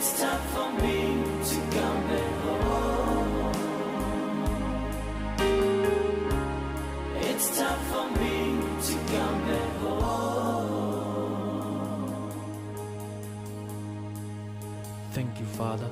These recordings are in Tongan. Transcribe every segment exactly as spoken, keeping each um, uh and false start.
It's time for me to come back home. It's time for me to come back home. Thank you, Father.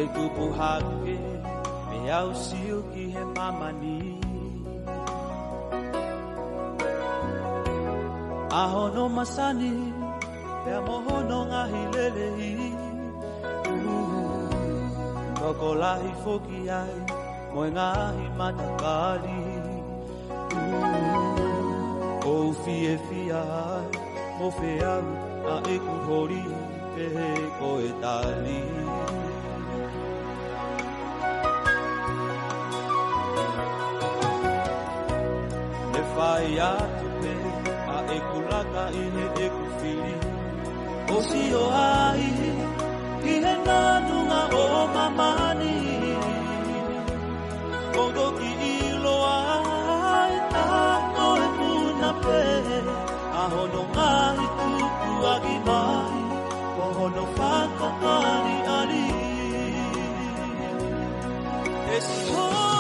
ʻE tupu hake, pea u sio ki he māmani. ʻA hono masani, pea mo hono ngaahi lelei. Tokolahi foki ai, mo e ngaahi matakali. ʻOu fiefia ai, mo feau ʻa ʻeku holi, pehē ko e tali. Ne fai atu pē ʻa ʻeku laka ʻi heʻeku fili. ʻO sio ai, ʻi he nāunau ʻo māmani. ʻOku ou kiʻi ʻilo ai, ʻa ko e muna pē, ʻa hono ngaahi tukuakiʻi mai, ko hono fakaʻaliʻali. ʻE Sihova.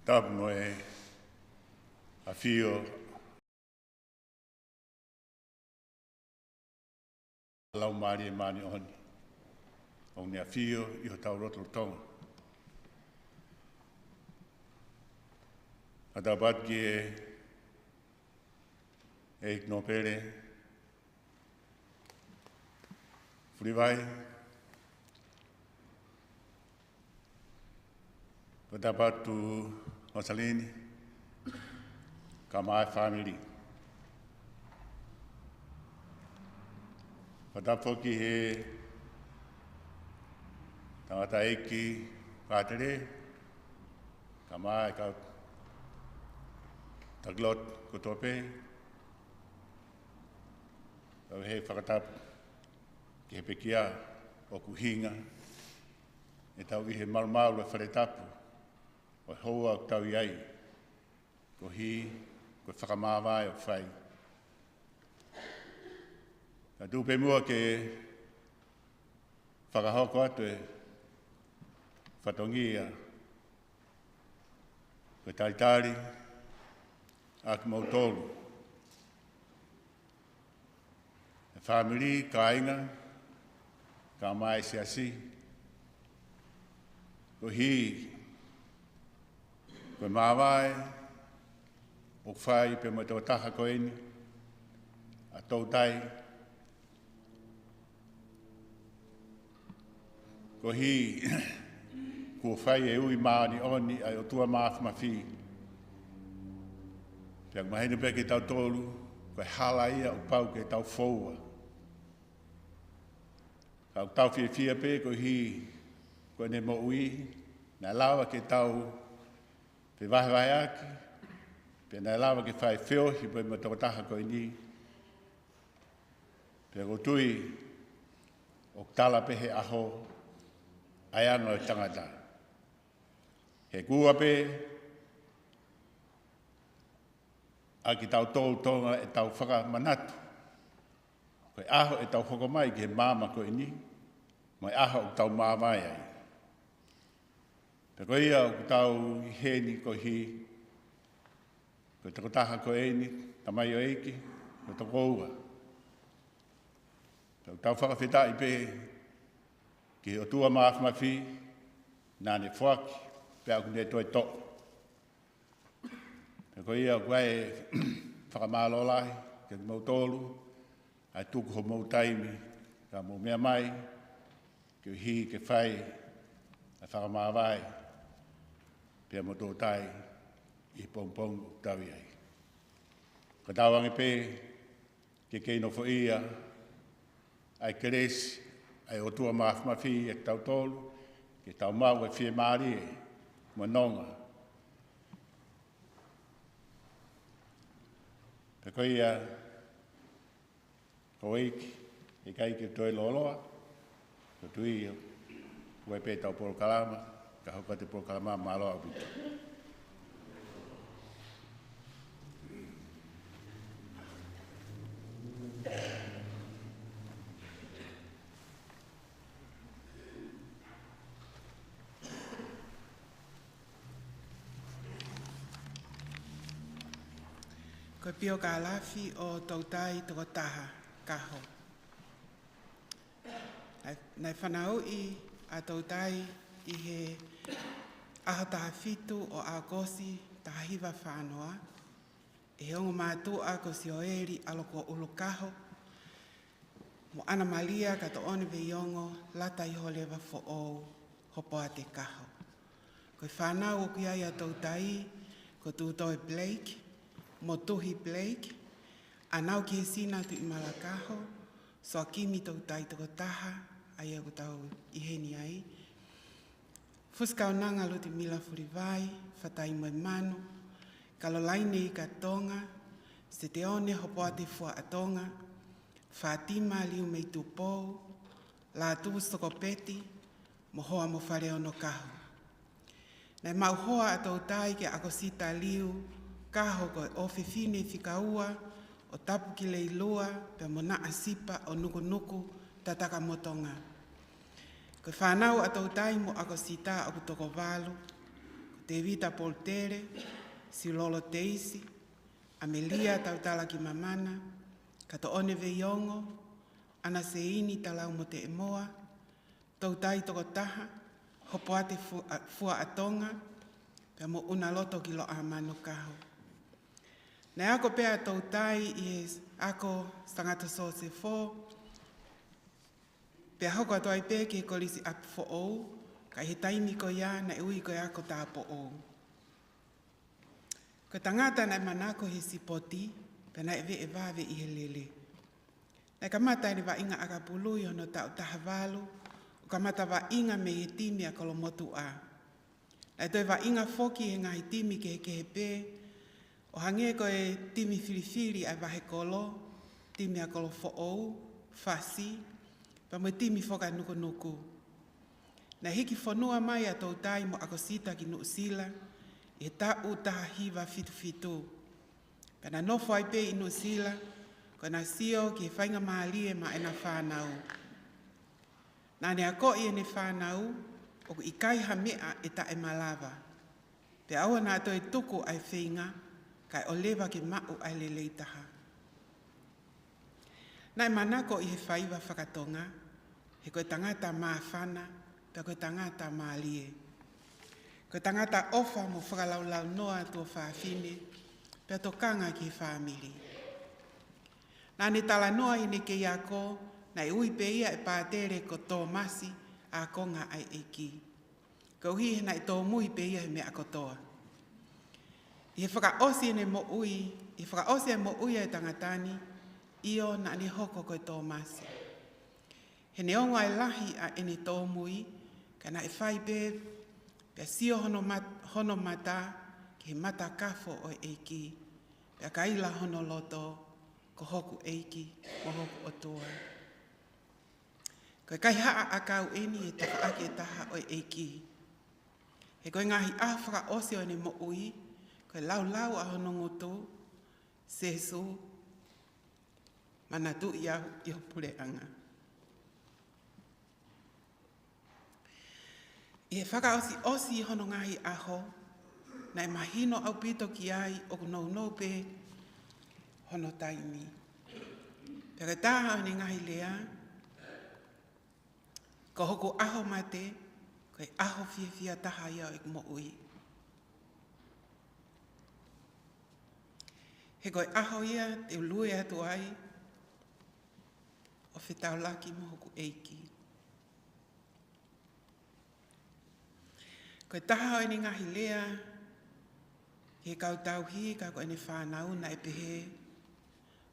Tapu mo e ʻafio Laumālie Māʻoniʻoni, ʻoku ne ʻafio ʻi hotau lotolotonga. Fakatapu atu ki he ʻEiki Nōpele Fulivai, fakatapu atu Hosalini, kae ʻumaʻā e fāmili. Fakatapu foki ki he tangataʻeiki Pātele, kae ʻumaʻā e kau taki lotu kotoa pē. Kau he fakatapu ki he pekia ʻoku ʻuhinga ʻetau ʻi he malumalu e fale tapu ʻo e houa ʻoku tau ʻi ai, koeʻuhi ko e fakamāvae ʻoku fai. Kae tuku pē muʻa ke fakahoko atu e fatongia ko e talitali ʻa kimoutolu, e fāmili, kāinga, kae ʻumaʻā e siasi, koeʻuhi ko e māvae ʻoku fai pē mo e tokotaha ko eni ʻa Toutai, koeʻuhi kuo fai e ui māʻoniʻoni ʻa e ʻOtua Māfimafi. Pea ʻoku mahino pē kiate kitautolu, ko e hala ia ʻoku pau ke tau foua. Ka ʻoku tau fiefia pē koeʻuhi ko ʻene moʻui, naʻe lava ke tau fevahevaheʻaki, pea naʻe lava ke fai feohi pē mo e tokotaha ko eni. Pea ʻoku ou tui ʻoku tala pē he ʻaho ʻa e anga ʻo e tangata. He ʻoku ua pē ʻa kitautolu Tonga ʻetau fakamanatu ko e ʻaho ʻetau hoko mai ki he māmani ko eni, mo e ʻaho ʻoku tau māvae ai. Pea ko ia ʻoku tau ʻi heni koeʻuhi ko e tokotaha ko eni, tamaioʻeiki, ko e tokoua. Pea ʻoku tau fakafetaʻi pē ki he ʻOtua Māfimafi, naʻa ne foaki, pea ʻoku ne toe toʻo. Pea ko ia ʻoku ʻi ai e fakamālō lahi kiate kimoutolu, ʻa e tuku homou taimi, kae mou meʻa mai, koeʻuhi ke fai ʻa e fakamāvae pea mo Toutai ʻi he pongipongi ʻoku tau ʻi ai. Ka tau ange pē ke kei nofoʻia ʻa e kelesi ʻa e ʻOtua Māfimafi ʻiate kitautolu, ke tau maʻu e fiemālie mo e nonga. Pea ko ia, ko e ʻEiki, ʻikai ke toe lōloa, ko e tui ʻoku ʻi ai pē ʻetau polokalama, ka hoko atu e polokalama, mālō ʻaupito. Ko e piokālafi ʻo Toutai Tokotaha, Kaho. Naʻe, naʻe fanauʻi ʻa Toutai ʻi he ʻaho taha fitu ʻo ʻAokosi taha hiva fā noa, ʻe he ongo mātuʻa ko Sioeli ʻAlokoʻulu Kaho mo ʻAna Malia Katoʻone Veiongo Lataiholeva Foʻou Hopoate Kaho. Ko e fānau ʻoku ʻi ai ʻa Toutai ko Tūtoe Blake mo Tuhi Blake, ʻAnau Kihesina Tuʻimala Kaho, Soakimi Toutai Tokotaha, ʻa ia ʻoku tau ʻi heni ai, Fusikaunanga Lutimila Fulivai, Fatai Moemanu, Kalolaine Ika Tonga, Seteone Hopoate Fuaʻatonga, Fātima Liumeitupou, Lātū Sokopeti, mo Hoa mo Faleono Kaho. Naʻe maʻu hoa ʻa Toutai kia ʻAkosita Liu Kaho ko e ʻofefine fika ua ʻo Tapukileilua pea mo Naʻasipa ʻo Nukunuku, Tatakamotonga. Ko e fānau ʻa Toutai mo ʻAkosita ʻoku toko valu, ko Tēvita Polutele, Siulolo Teisi, ʻAmelia Tautala Kimamana, Katoʻone Veiongo, ʻAna Seini Talaumoteʻemoa, Toutai Tokotaha, Hopoate Fu-, a-, Fuaʻatonga, pea mo ʻUnaloto Kiloʻamano Kaho. Naʻe ako pē ʻa Toutai ʻi he ako Sangato Sosefo, pea hoko atu ai pē ki he Kolisi ʻApifoʻou, ka ʻi he taimi ko ia naʻe ui ko e ako tāupoʻou. Ko e tangata naʻe manako he sipoti, pea naʻe veʻe vave ʻi he lele. Naʻe kamata ʻene vaʻinga ʻakapulu ʻi hono taʻu taha valu, ʻo kamata vaʻinga mei he timi ʻa Kolomotuʻa. Naʻe toe vaʻinga foki he ngaahi timi kehekehe pē, ʻo hangē ko e timi filifili ʻa e Vahekolo, timi ʻa Kolofoʻou, Fasi, pea mo e timi Fakanukunuku. Naʻe hiki fonua mai ʻa Toutai mo ʻAkosita ki Nuʻusila ʻi he taʻu taha hiva fitu fitu. Pea na nofo ai pē ʻi Nuʻusila, ko ʻena sio ki he faingamālie maʻa ʻena fānau. Naʻa ne akoʻi ʻene fānau, ʻoku ʻikai ha meʻa ʻe taʻemalava. Pea ʻoua naʻa toe tuku ʻa e feinga, kae ʻoleva ke maʻu ʻa e lelei taha. Naʻe manako ʻi he faiva fakatonga, he ko e tangata māfana, pea ko e tangata mālie. Ko e tangata ʻofa mo fakalaulaunoa tuofāfine, pea tokanga ki he fāmili. Naʻa ne talanoa ʻi heʻene kei ako, naʻe ui pē ia ʻe Pātele ko Tōmasi, ākonga ʻa e ʻEiki. Koeʻuhi he naʻe tōmui pē ia he meʻa kotoa. ʻI he fakaʻosi ʻene moʻui, ʻi he fakaʻosi ʻa e moʻui ʻa e tangata ni, ʻio naʻa ne hoko ko e Tōmasi. He neongo ʻa e lahi ʻa ʻene tōmui, ka naʻe fai pē, pea sio hono mat-, hono mata ki he matakafo ʻo e ʻEiki, pea kaila hono loto, ko hoku ʻEiki, mo hoku ʻOtua. Ko e kaihaʻa ʻakau eni ʻi he tafaʻaki ʻe taha ʻo e ʻEiki. He ko e ngaahi ʻaho fakaʻosi ʻo ʻene moʻui, ko e laulau ʻa hono ngutu, Sēsū, manatuʻi au ʻi ho puleʻanga. ʻI he fakaʻosiʻosi hono ngaahi ʻaho, naʻe mahino ʻaupito ki ai ʻoku nounou pē hono taimi. Pea ko e taha ʻo ʻene ngaahi lea, ko hoku ʻaho mate, ko e ʻaho fiefia taha ia ʻo ʻeku moʻui. He ko e ʻaho ia te u lue atu ai ʻo fetaulaki mo hoku ʻEiki. Ko e taha ʻo ʻene ngaahi lea ki he kau tauhi, ka ko ʻene fānau naʻe pehē,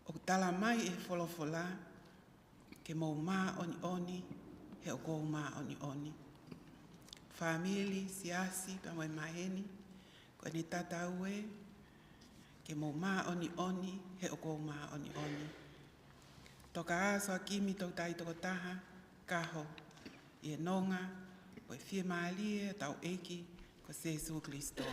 ʻoku tala mai ʻe he folofola, ke mou māʻoniʻoni, he ʻoku ou māʻoniʻoni. Fāmili, siasi, pea mo e maheni, ko ʻene tatau ē, ke mou māʻoniʻoni, he ʻoku ou māʻoniʻoni. Toka ā Soakimi Toutai Tokotaha, Kaho, ʻi he nonga ʻo e fiemālie ʻa hotau ʻEiki ko Sēsū Kilisitō.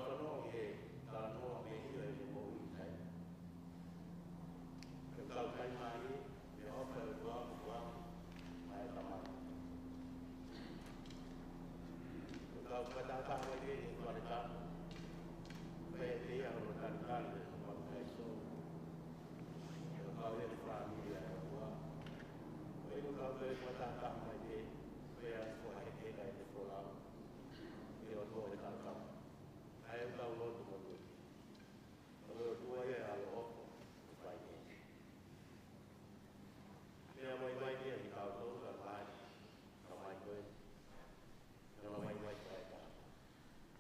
Tano ke talanoa mei he moʻui taimi. Ke tau kai mai, mei he ʻofa ʻa e ʻOtua, ʻOtua, mai e Tamai. Ke tau fakataha mai ki he fale tapu. Pea te ia ʻo talitali, ʻo talitali so. Ke tau ʻi he fāmili ʻa e ʻOtua. Pea ke tau fakataha mai ki he, pea ko e heke ʻa e folau. Ke ʻOtua e talitali. ʻA e tau lotu mo tui. ʻA e ʻOtua ia ʻaloʻofa, ʻoku fai meʻa. Meʻa vaivai ia ʻi he tau tau ka mai, ka mai koe. Meʻa vaivai ka e ka.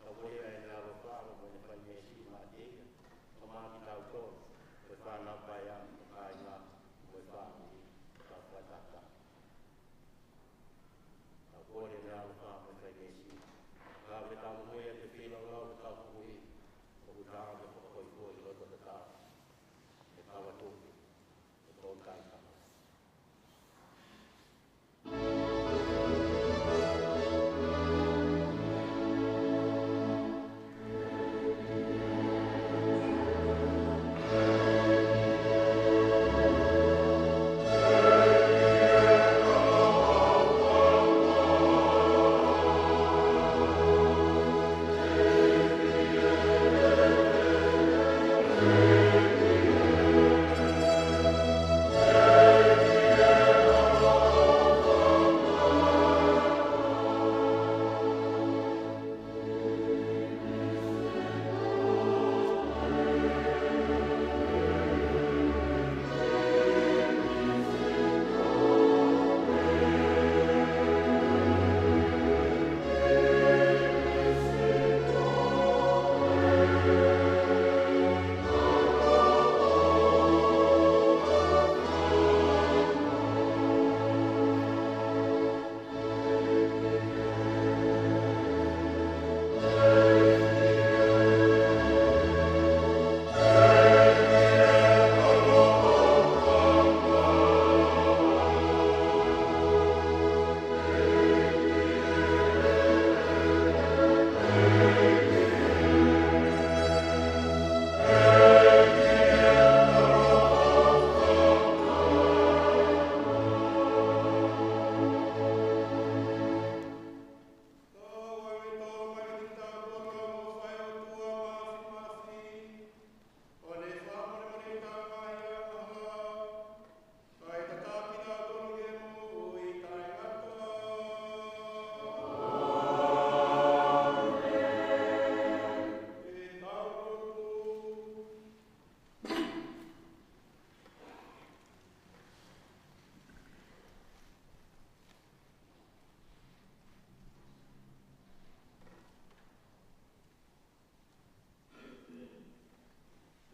Ka ko ia ʻene ʻaloʻofa mo ʻene fai meʻa siʻi maʻa te ia. Ka maʻa kitautolu, ko e fānau paea, kāinga, mo e fāmili, ka fakatata. Ka ko e meʻa ʻaloʻofa mo e fai meʻa siʻi. Ka me tau mo ia te fila lau ka tau kui. ʻOku tau me ko koi koi lo ko te tau. E tau atu. E tau kai tau.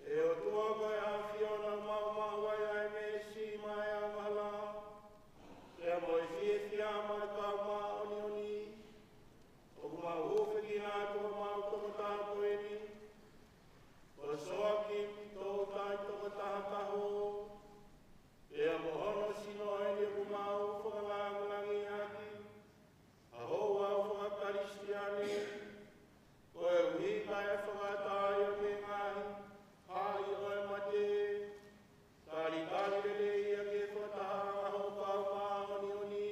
ʻE ʻOtua ko e ʻAfiona, maumau ai ʻa e meesi maʻa e angahala, pea mo e fiefia maʻa e Kau Māʻoniʻoni, ʻoku mau hūfekina atu homau tokotaha ko eni, ko Soakipi Toutai Tokotaha Taho, pea mo hono sino eni ʻoku mau fakalāngilangiʻaki, ʻa hoʻo ʻauha faka-Kalisitiane, koeʻuhi kae fakaʻatā ia mei he ngaahi haʻi ʻo e mate, talitali lelei ia ki he fakatahaʻanga ʻo ho Kau Māʻoniʻoni,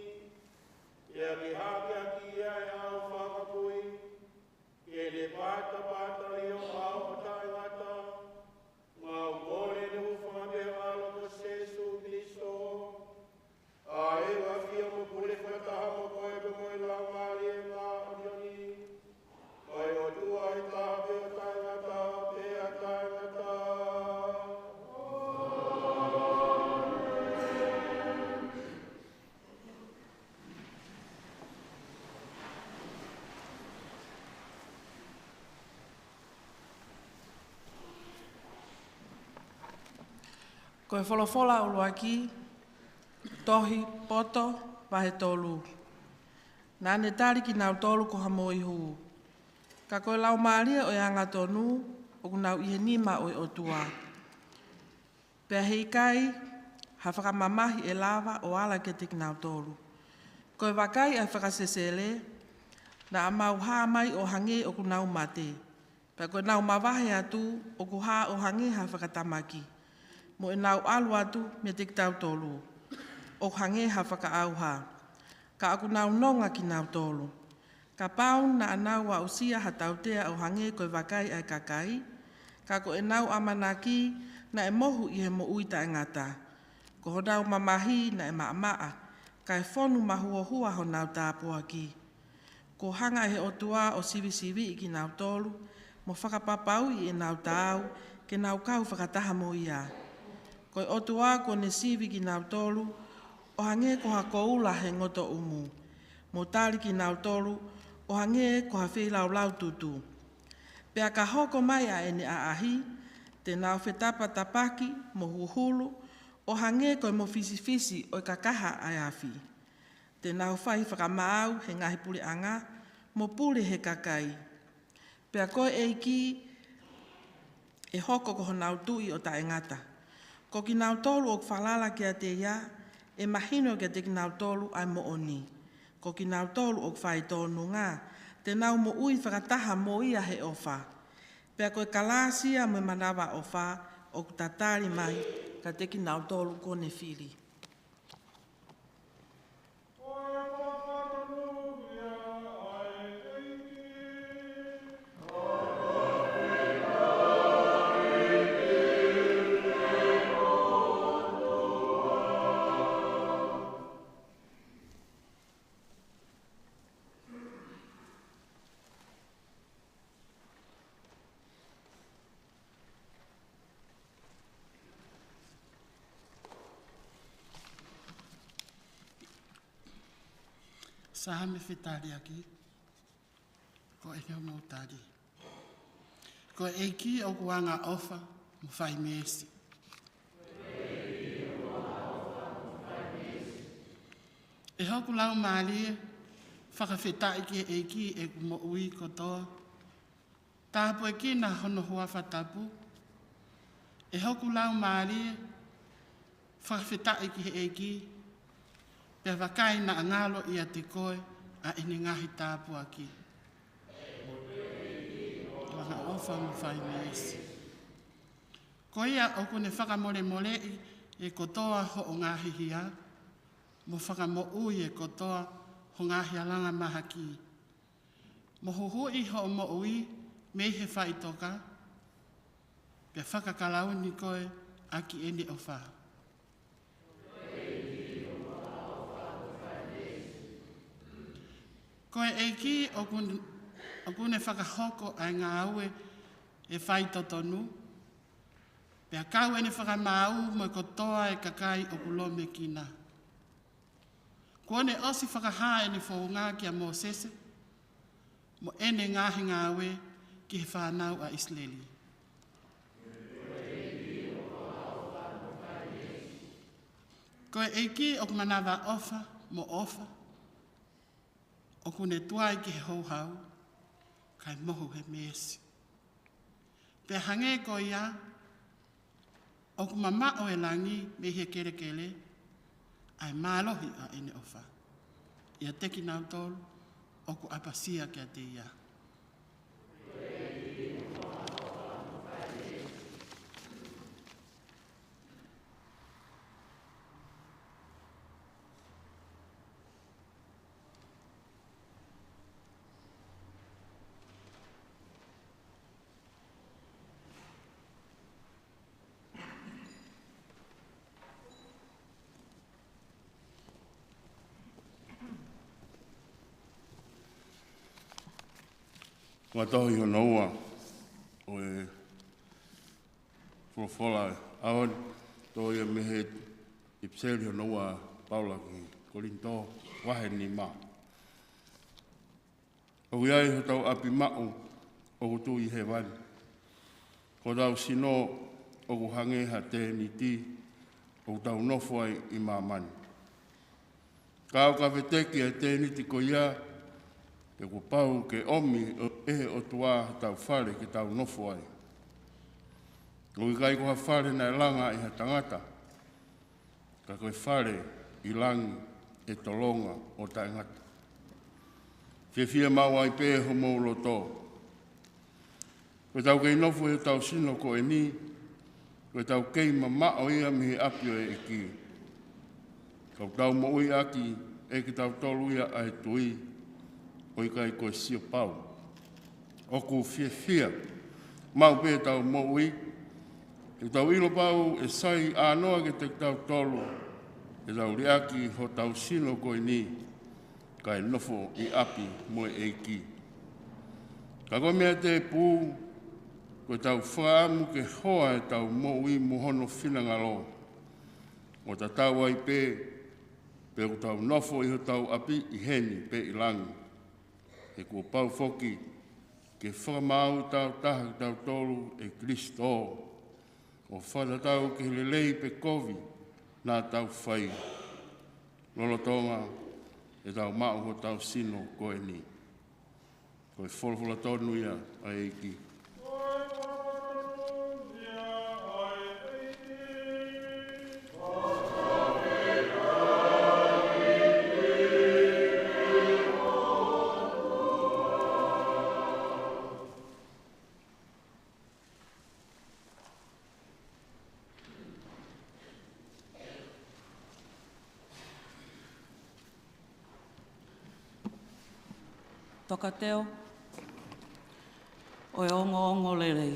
pea ke hakeakiʻi ia ʻe he ʻauha fakakapui, ke ne patapata ʻi ho ʻao ʻo taʻengata, mau kole ʻi he huafa pē ʻo ho ʻAlo ko Sīsū Kalaisi, ʻa ē ʻoku ʻafio mo pule fakataha mo koe pea mo e Laumālie Māʻoniʻoni, ko e ʻOtua ʻe taha pē ʻo taʻengata pea taʻengata. Ko e folofola ʻuluaki, tohi Poto, vahe tolu. Naʻa ne tali kinautolu ko ha moihū. Ka ko e laumālie ʻo e angatonu, ʻoku nau ʻi he nima ʻo e ʻOtua. Pea he ʻikai ha fakamamahi ʻe lava ʻo ala kiate kinautolu. Ko e vakai ʻa e fakasesele, naʻa mau hā mai ʻo hangē ʻoku nau mate. Pea ko ʻenau mavahe atu ʻoku hā ʻo hangē ha fakatamaki, mo ʻenau ʻalu atu meiate kitautolu ʻoku hangē ha fakaʻauha. Ka ʻoku nau nonga kinautolu. Kapau naʻa nau aʻusia ha tautea ʻo hangē ko e vakai ʻa e kakai, ka ko ʻenau ʻamanaki naʻe mohu ʻi he moʻui taʻengata. Ko honau mamahi naʻe maʻamaʻa, kae fonu mahuohua honau tāpuaki. Kuo hanga ʻe he ʻOtua ʻo sivisiviʻi kinautolu, mo fakapapauʻi ʻenau taau ke nau kau fakataha mo ia. Ko e ʻOtua kuo ne sivi kinautolu ʻo hangē ko ha koula he ngotoʻumu, mo tali kinautolu ʻo hangē ko ha feilaulau tutu. Pea ka hoko mai ʻa ʻene ʻaʻahi, te nau fetapatapaki mo huhulu ʻo hangē ko e mofisifisi ʻo e kakaha ʻa e afi. Te nau fai fakamaau he ngaahi puleʻanga, mo pule he kakai. Pea ko e ʻEiki ʻe hoko ko honau Tuʻi ʻo taʻengata. Ko kinautolu ʻoku falala kiate ia, ʻe mahino kiate kinautolu ʻa e moʻoni. Ko kinautolu ʻoku fai tōnunga, te nau moʻui fakataha mo ia he ʻofa. Pea ko e kalāsia mo e manavaʻofa ʻoku tatali mai kiate kinautolu kuo ne fili. Saame fetaliaki, ko e hia mau tali. Ko e ʻEiki ʻoku angaʻofa mo fai meesi. ʻE hoku laumālie, fakafetaʻi ki he ʻEiki ʻeku moʻui kotoa. Tāpuekina hono huafa tapu. ʻE hoku laumālie, fakafetaʻi ki he ʻEiki, pea vakai naʻa ngalo ʻiate koe ʻa ʻene ngaahi tāpuaki. Angaʻofa mo fai meesi. Ko ia ʻoku ne fakamolemoleʻi ʻe kotoa hoʻo ngaahi hia, mo fakamoʻui ʻe kotoa ho ngaahi alanga mahaki. Mo huhuʻi hoʻo moʻui mei he faʻitoka, pea fakakalauni koe ʻaki ʻene ʻofa. Ko e ʻEiki ʻoku, ʻoku ne fakahoko ʻa e ngāue ʻe faitotonu, pea kau ʻene fakamaau mo e kotoa e kakai ʻoku lōmekina. Kuo ne ʻosi fakahā ʻene founga kia Mōsese, mo ʻene ngaahi ngāue ki he fānau ʻa ʻIsileli. Ko e ʻEiki ʻoku manavaʻofa mo ʻofa, ʻoku ne tuai ki he houhau, kae mohu he meesi. Pea hangē ko ia, ʻoku mamaʻo e langi mei he kelekele, ʻa e mālohi ʻa ʻene ʻofa ʻiate kinautolu ʻoku ʻapasia kiate ia. Ko e tohi hono ua ʻo e folofola ʻa e ʻaho ni, tohi ia mei he ʻipiseli hono ua ʻa Paula ki Kolinitō, vahe nima. ʻOku ʻi ai hotau ʻapi maʻu ʻoku tuʻu ʻi hēvani. Ko hotau sino ʻoku hangē ha tēniti ʻoku tau nofo ai ʻi māmani. Ka ʻo ka veteki ʻa e tēniti ko ia, pea kuo pau ke ʻomi ʻe he ʻOtua hotau fale ke tau nofo ai. ʻOku ʻikai ko ha fale naʻe langa ʻe ha tangata, ka ko e fale ʻi langi ʻe tolonga ʻo taʻengata. Fiefia maʻu ai pē homou loto. Ko ʻetau kei nofo ʻi hotau sino ko eni, ko ʻetau kei mamaʻo ia mei he ʻapi ʻo e ʻEiki. Ka ʻoku tau moʻui ʻaki ʻe kitautolu ia ʻa e tui, ʻo ʻikai ko e sio pau. ʻOku fiefia maʻu pē ʻetau moʻui, he ʻoku tau ʻilo pau ʻe sai ʻānoa kiate kitautolu ʻetau liʻaki hotau sino ko eni, kae nofo ʻi ʻapi mo e ʻEiki. Ka ko e meʻa tēpū, ko ʻetau fakaʻamu ke hoa ʻetau moʻui mo hono finangalo, ʻo tatau ai pē pe ʻoku tau nofo ʻi hotau ʻapi ʻi heni pe ʻi langi. He kuo pau foki ke fakamaau taautaha kitautolu ʻe Kalaisi, ʻo fakatatau ki he lelei pe kovi naʻa tau fai, lolotonga ʻetau maʻu hotau sino ko eni. Ko e folofola tonu ia ʻa e ʻEiki. Tokateu ʻo e ongoongolelei.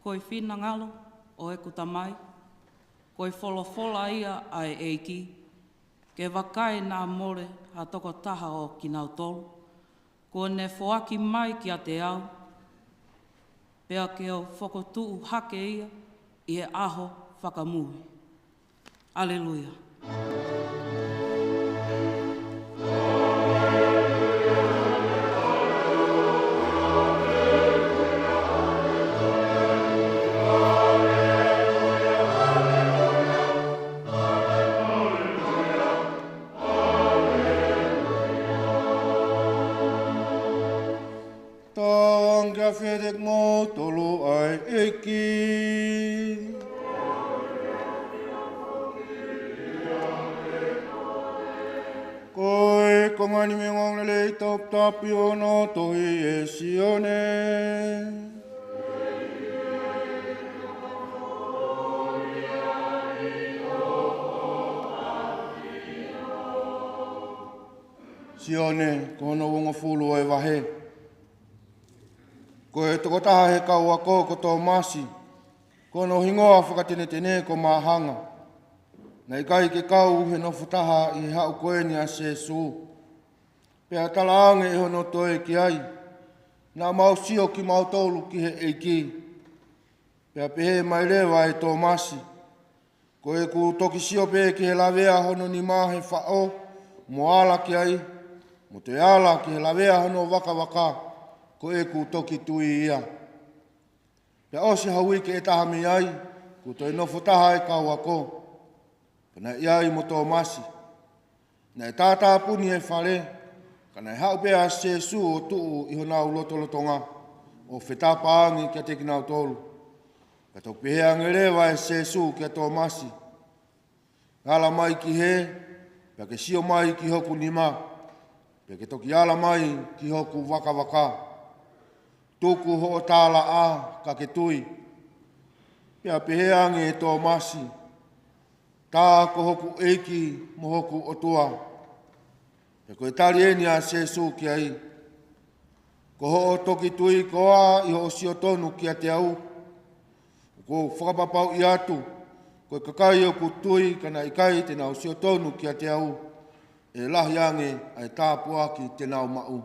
Ko e finangalo ʻo ʻeku Tamai, ko e folofola ia ʻa e ʻEiki, ke vakai naʻa mole ha tokotaha ʻo kinautolu kuo ne foaki mai kiate au, pea ke u fokotuʻu hake ia ʻi he ʻaho fakamui. ʻAleluia. Tangi ʻa e ʻEiki. Ko e konga ʻeni mei he ongoongolelei toputapu ʻo hono tohi ʻe Sione. Sione, ko hono uongofulu ʻo e vahe. Ko e tokotaha he kau ako ko Tōmasi, ko hono hingoa fakatenetene ko Māhanga. Naʻe ʻikai ke kau he nofotaha ʻi he haʻu ko eni ʻa Sēsū. Pea talaange ʻe hono toe ki ai, naʻa mau sio kimautolu ki he ʻEiki. Pea pehē mai leva ʻe Tōmasi, ko ʻeku toki sio pē ki he lavea hono nima he faʻo, mo ala ki ai, mo toe ala ki he lavea hono vakavaka, ko ʻeku toki tui ia. Pea ʻosi ha uike ʻe taha mei ai, kuo toe nofotaha e kau ako. Pea naʻe ʻi ai mo Tōmasi. Naʻe tātāpuni e fale, ka naʻe haʻu pē ʻa Sēsū ʻo tuʻu ʻi honau lotolotonga, ʻo fetapaangi kiate kinautolu. Ka toki pehē ange leva ʻe Sēsū kia Tōmasi, ala mai ki hē, pea ke sio mai ki hoku nima, pea ke toki ala mai ki hoku vakavaka. Tuku hoʻo tālaʻa ka ke tui. Pea pehē ange ʻe Tōmasi, tā ko hoku ʻEiki mo hoku ʻOtua. Pea ko e tali ʻeni ʻa Sēsū ki ai, ko hoʻo toki tui koā ʻi hoʻo sio tonu kiate au? ʻOku ou fakapapauʻi atu, ko e kakai ʻoku tui ka naʻe ʻikai te nau sio tonu kiate au, ʻe lahi ange ʻa e tāpuaki te nau maʻu.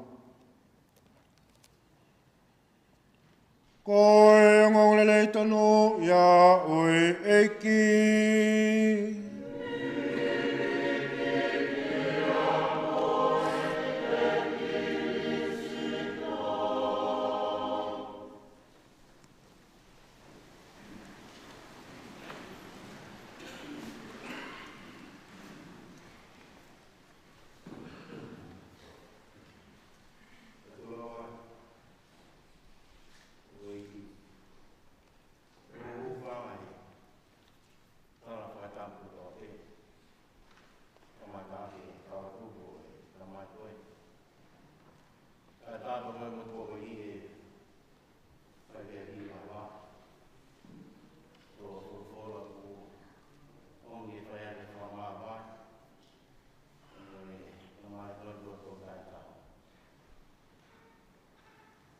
Ko e ongoongolelei tonu ia ʻo e ʻEiki.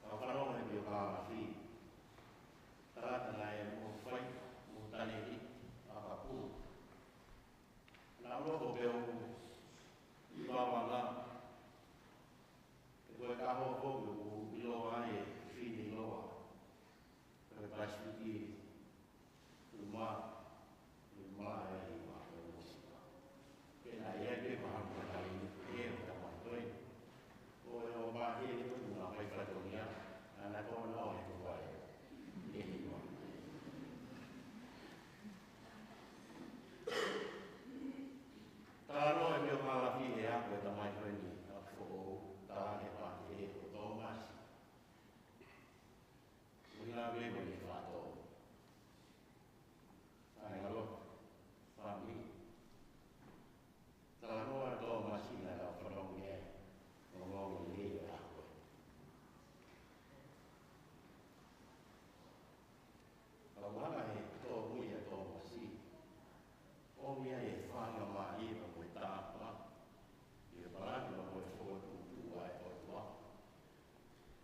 Ka fanongo he pio kālafi. Tangata naʻe mo fai, mo tane ki, ʻa ka pū. Naʻa loko pē ʻoku ʻi vavanga. He ko e kaho ko ʻoku ʻiloa ai e fini loa. Ko e Pasifiki. Uma, uma e uma, e uma. Pea naʻe ʻi ai pē ko ha mata i ni, e o ta mai toi. ʻO e o ma he ni ko na fai fatongia, ʻa na ko na o he ko fai. E uma. Talanoa e pio kālafi he ako e tamai ko eni, ʻa foʻou, talane pāke he ko Tōmasi. Mui la vemo ni fato. Ai, alo. Fami. Talanoa Tōmasi naʻa ka fanongo ai. Ongoongolelei ʻa ko ē. Ka ʻoku hanga he tōmui ʻa Tōmasi. ʻOmi ai e fanga mali pea mo e tāpuaki. ʻI he palani pea mo e fokotuʻutuʻu ʻa e ʻOtua.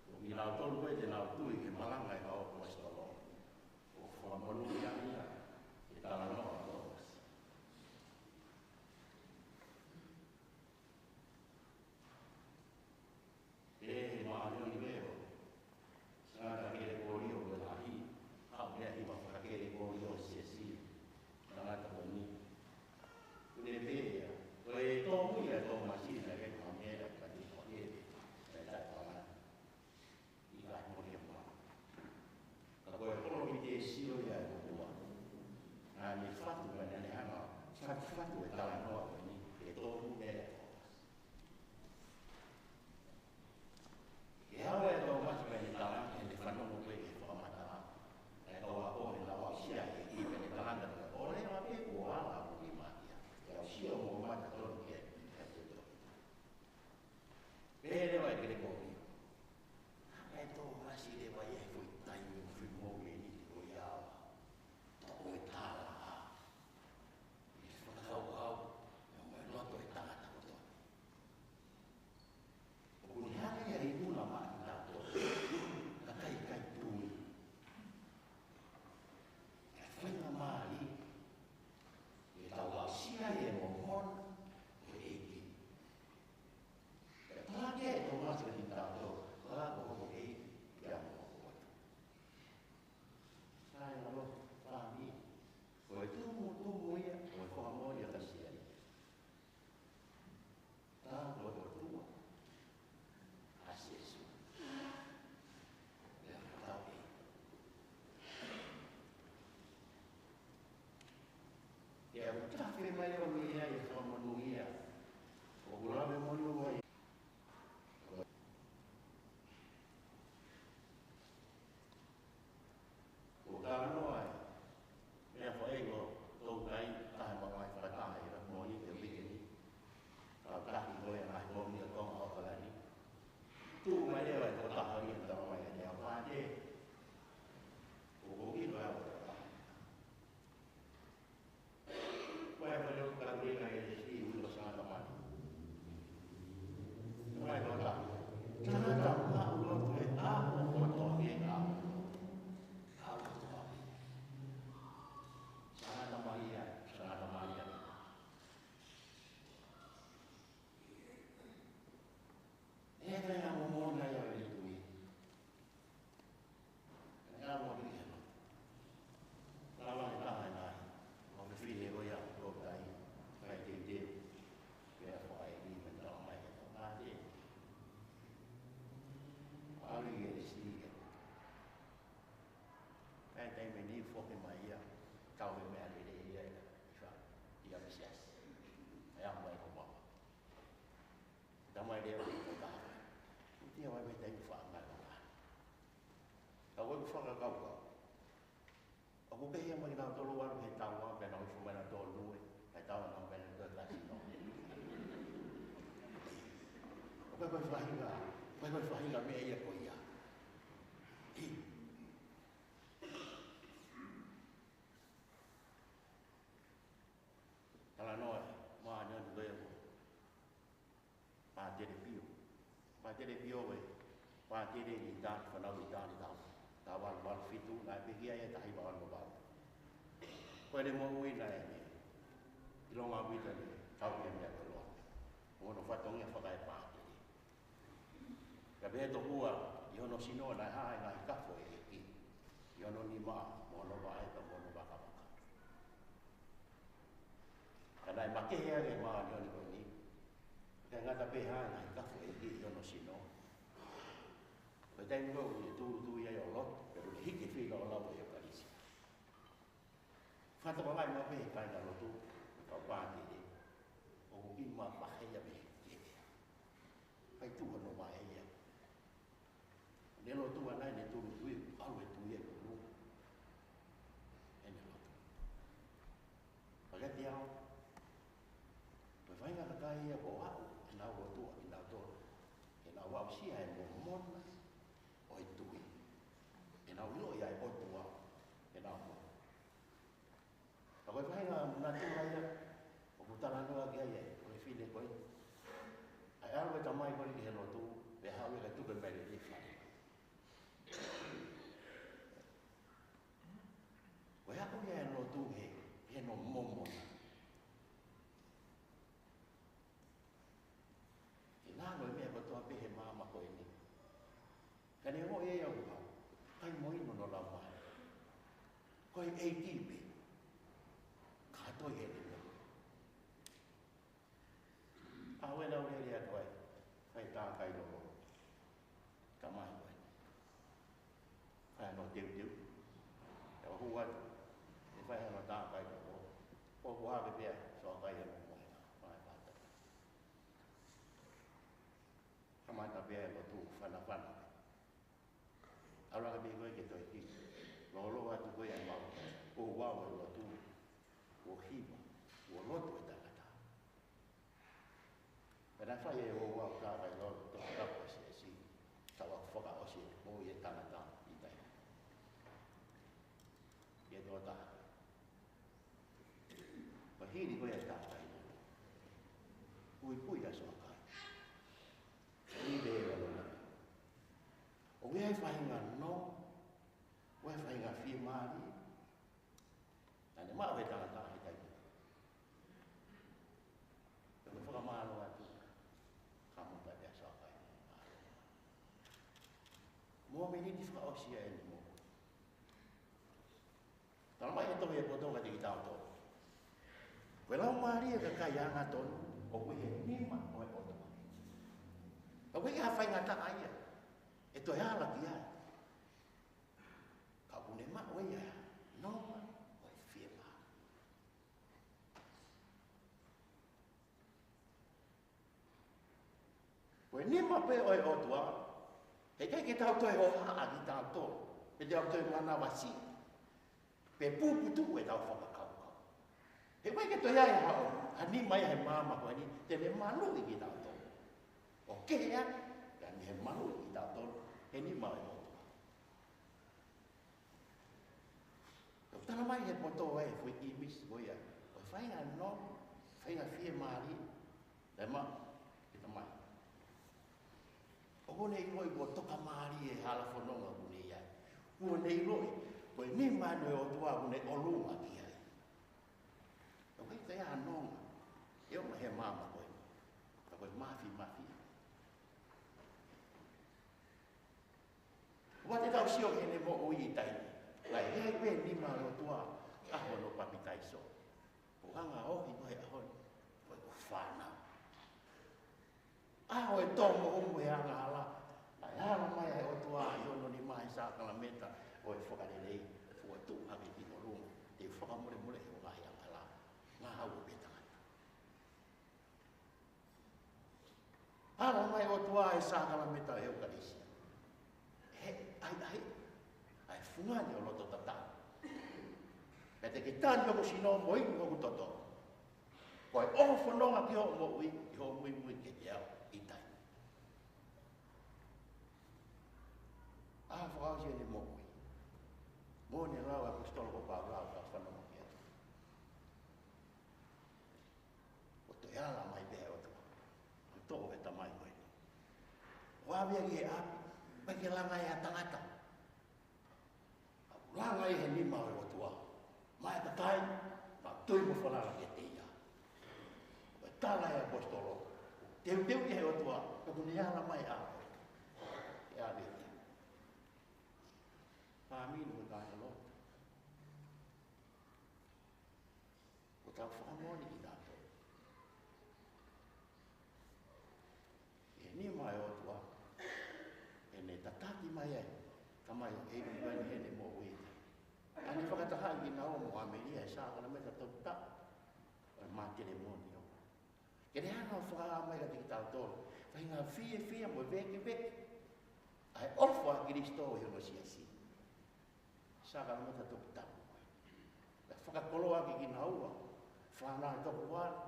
ʻO kinautolu ē te nau tui ki he malanga ʻa e kau ʻaposetolo. ʻO fakamonūʻia ia, ʻi he talanoa ʻa Tōmasi. Pea he māʻoniʻoni pē ʻo e tangata kelekolio ko e lahi, haʻu pē ia ʻi he fakakelekolio ʻo e siasi, tangata ko eni. Ko e pehē ia, ko e tōmui ʻa Tōmasi naʻe ʻikai ko ha meʻa ka te fakele, naʻe taʻepalani. ʻIkai mo ke mā. Ka ko e kolo mi te sio ia e ʻOtua. Naʻa ne fatu ka naʻa ne hanga, fatu fatu e talanoa ko eni, e tōmui ʻa Tōmasi. Ke hau e Tōmasi pea ne tala, ʻene fanongo ko ē he fakamatala. ʻE kau ako he naʻa aʻusia he ʻEiki pea ne tala ʻo leva pē kuo ala mo ni makia. ʻE aʻusia mo mata tonu ke, ke te tonu. Pehē leva e kelekolio. ʻE Tōmasi leva ia he foʻi taimi ʻoku fai mo e ni ko ia. Tau ʻo e tala. ʻI he fakakaukau, ʻi he loto e tangata kotoa. ʻOku ne hanga ia ʻi muna maʻa kitautolu. Kakai kai tui. Kae fai na mali. ʻE tau aʻusia e momona ʻo e ʻEiki. ʻE pāke e Tōmasi kitautolu. Ka ko hoʻo ʻEiki, pea mo hoʻo ʻOtua. Sai na lo, fami. Ko e tumutumu ia, ko e fakamoʻoni ʻa Kalaisi ia. Tau ko e ʻOtua ʻa Sīsū. Pea tau ē. Ia, ʻoku tafe mai ʻo mei ai e fakamonūʻia. ʻOku lave monū ai. ʻO talanoa ai. Meʻa fai ko Toutai, taha mamahi fakataha ʻi he moʻoni ʻi he uike ni. Kau taki ko e ngaahi kōmiti ʻa Tonga ʻAokalani. Tuʻu mai leva e tokotaha ia ʻo tala mai ʻene ʻaupāte. ʻO ko kino e ʻaupāte. Ko e fale o Katolika ʻi he ui ko Santa Maria. ʻoke mai ia, kau he meʻa lelei ia, ʻi fa, ʻi ʻapisiasi. ʻE aʻu mai ko mama. Tamai lea ko ka. ʻUtia vai me tai faʻa ngai o ka. Ka ʻoku fakakaukau. ʻOku kehe mai kinautolu ʻalu he taua, pea nau hifo mai nautolu ʻi he taua, nau pehē nautolu kasino. ʻOku ʻikai ko e faʻahinga, ʻoku ʻikai ko e faʻahinga meʻa ia ko ia. ʻI. Talanoa ʻe Māʻoniʻoni ko e Pātele Pio. Pātele Pio ē, pātele ʻi Italy, fanauʻi Italy taʻu, taʻu valu valu fitu, naʻe pekia ia taha hiva ono valu. Ko ʻene moʻui naʻe ʻi Longaʻaupito ʻene kau ki he meʻa ko e lotu. Mo hono fatongia fakaepātele. Ka pehē tokua ʻi hono sino naʻe hā e ngaahi kafo ʻe he ʻEiki ʻi hono nima mo hono vaʻe pea mo hono vakavaka. Ka naʻe makehe ange ʻe Māʻoniʻoni ko eni, ʻikai ngata pē he ngaahi kafo ʻe he ʻEiki ʻi hono sino. Ko e taimi ko ē ʻoku ne tūʻulutui ai ʻo lotu, pea ʻoku ne hiki e feilaulau ʻo e ʻEukalisia. Fakatokangaʻi maʻu pē he kāingalotu, kau pātele, ʻoku ʻi ma paheia me he ʻEiki. Kai tuha no ma e ia. Ne lotu ʻana ʻene tūʻulutui, ʻalu e tui ʻe lulu. ʻEne lotu. Pea kiate au, ko e faʻahinga kakai ia ʻoku aʻu ʻenau lotu ʻa kinautolu, ke nau aʻusia e momona ʻo e tui. Ke nau ʻiloʻi ʻa e ʻOtua, ke nau mo. Ka ko e faʻahinga natula ia ʻoku talanoa ki ai ʻa e fefine ko ē. ʻA e ʻalu e tamai ko ē ki he lotu, pea haʻu ia kae tuku e meʻalele ʻi fale. Ko e aʻu ia e lotu he, he no momona. Ke ngalo e meʻa kotoa pē he maama ko eni. Ka ne ongoʻi ʻe ia ʻoku ʻikai mo inu hono laumālie. Ko e ʻEiki pē. Kātoi he lima. ʻAlu ʻo lele atu ai. Fai tākai lolo. Tamai ko ē. Fai hono teuteu. Pea hū atu. ʻE fai hono tākai lolo. Ko ʻoku ʻave pea, soakai ʻa mo mo. Fai pata. Kamata pē e lotu fanafana. ʻAlu ange pē ko ē ke toe hiki. Lōloa atu ko ē ʻa e maama. ʻOku ʻi ai e lotu. ʻOku hiva. ʻOku lotu e tangata. Pea naʻe fai e ʻoku ʻi ai e tākai lolo, toketā ko e siasi. Ka ʻoku fakaʻosi e moʻui e tangata ʻi tahi. ʻI he tokotaha. Pea hili ko ē e tākai lolo. Puipui ʻa soakai. Hili e lolo. ʻOku ʻi ai e faʻahinga nonga, ʻoku ʻi ai e faʻahinga fiemālie. Naʻa ne maʻu he tangata he taimi. Pea ko e fakamālō atu. Ka mo pea pea soakai. Mo meni ti fakaʻosi ai ni mo. Talamai ʻe he tohi ʻo e poto kiate kitautolu. Ko e laumālie ʻo e kakai angatonu, ʻoku ʻi he nima ʻo e ʻOtua. ʻOku ʻikai ha faingataʻa ia ʻe toe ala ki ai. Ka ʻoku ne maʻu ia, nonga mo e fiemālie. Ko e nima pē ʻo e ʻOtua, heʻikai ke tau toe hohaʻa kitautolu, pe te tau toe manavasiʻi, pe puputuʻu ʻetau fakakaukau. Heʻikai ke toe ʻi ai ha, ha nima ia he maama ko eni, te ne maluʻi kitautolu. ʻO kehe ange, ka ne maluʻi kitautolu, he nima ʻo e ʻOtua. ʻOku talamai ʻe he poto ʻa e foʻi ʻīmisi ko ia. ʻOku faʻa nonga, faʻa fiemālie, ʻe maʻu, ke tamai. ʻOku ne ʻiloʻi kuo tokamālie e hala fononga ʻoku ne ʻi ai. Kuo ne ʻiloʻi, ko e nima ʻo e ʻOtua ʻoku ne ʻolunga ki ai. ʻOku ʻikai ha nonga, ʻe ʻomai he maama ko ē. Ka ko e mafimafi. ʻOua te tau sio ki heʻene moʻui ʻi taimi. Naʻe ʻi ai pē nima ʻo e ʻOtua, ʻaho hono papitaiso. ʻO hanga ʻo ʻohi ko e ʻaho ni, ko e fānau. ʻAho ʻo e tō moʻunga he angahala, naʻe ala mai ʻa e ʻOtua ʻi hono nima he sākalamēniti ʻo e fakalelei, fokotuʻu hake ki hono Fakamolemole he ʻoku ngaahi angahala, ngāue pē tangata. Ala mai ʻOtua e sākalamēniti ʻo e ʻEukalēsia. He, ʻai, ʻai, ʻai fungani ʻo loto tatau. Pea te ke tali hoku sino mo inu hoku toto. Ko e ʻoho fononga ki hoʻo moʻui, ki hoʻo muimui kiate au ʻi taimi. ʻA e fakaʻosi ʻene moʻui. Mo ʻene lau ʻa e ʻaposetolo ko Paula ʻo ka fanongo ki ai. ʻO toe ala mai pē ʻOtua. ʻO toʻo e tamai ko eni. ʻO ʻave ia ki he ʻapi, ʻikai ke langa ia ʻe ha tangata. ʻA ia ʻoku langa ia he nima ʻo e ʻOtua. Maʻa e kakai, naʻa nau tui mo falala kiate ia. ʻO tala ʻe he ʻaposetolo, teuteu ki he ʻOtua, ka ʻoku ne ala mai ʻa e ʻapi. ʻE ʻave ia. Fāmili mo e kāingalotu. ʻOku tau fakamoʻoni kitautolu. ʻI he nima ʻo e ʻOtua, ʻene tataki mai ai, tamai ʻo ʻEiki ko eni heʻene moʻui. ʻA ʻene fakatahaʻi kinaua mo ʻAmelia he sākalamēniti toputapu ʻo e Mātelēmoni. Ke ne hanga ʻo fakahā mai kiate kitautolu, faʻahinga fiefia mo e vēkeveke ʻa e ʻofa ʻa Kalaisi ʻi hono siasi. Sākalamēniti toputapu. Pea fakakoloa ʻaki kinaua, fānau ʻe toko valu.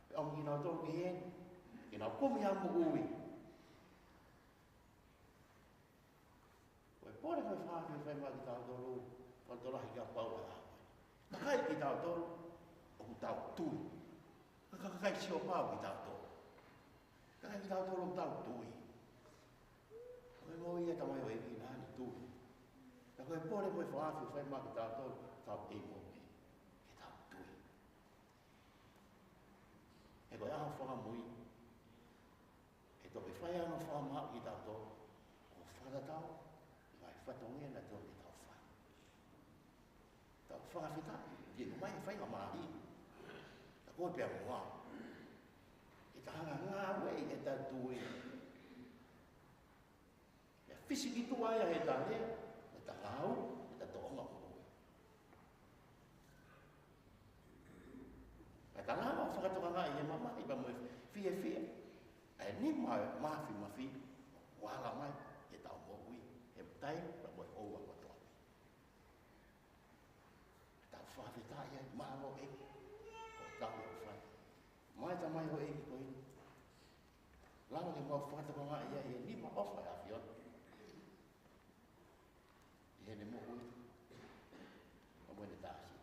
Pea ʻomi kinautolu ki heni, ke nau kumi ha moʻui. Ko e pole ko e fāmili fai mai kitautolu, kitautolu ʻi he kapau ʻa e ʻaho. Kakai kitautolu, ʻoku tau tui. Ka, ka, kakai sio pau kitautolu. Kakai kitautolu ʻoku tau tui. Ko e moʻui ʻa e tamai ʻo ʻEiki naʻa ne tui. Ka ko e pole ko e fakaafeʻi fai mai kitautolu, tau tei moʻui. Ke tau tui. He ko e ʻaho fakamui. ʻE toki fai hano fakamaʻu kitautolu. ʻO fakatatau, ʻi he ngaahi fatongia naʻe totonu ke tau fai. Tau fakafetaʻi, ke ʻomai e faingamālie. Ka ko e pea mua. Ke ta hanga ngāueʻi ʻeta tui. ʻE fisi ki tuʻa ia heʻeta lea, heʻeta ngāue, heʻeta tōʻonga moʻui. Ka ta lava fakatokangaʻi he mamahi pea mo e fiefia. ʻA e nima ʻo e Māfimafi, ʻoku ala mai, heʻetau moʻui, he taimi, pea mo e ʻaho kotoa pē. Tau fakafetaʻi ai, mālō ʻEiki, ko e tau ʻo fai. Mai tamai ʻo ʻEiki ko eni. Lava ke mau fakatokangaʻi ai e nima ʻofa ʻa e ʻAfiona. ʻI heʻene moʻui. Ka mo ʻene tāsi.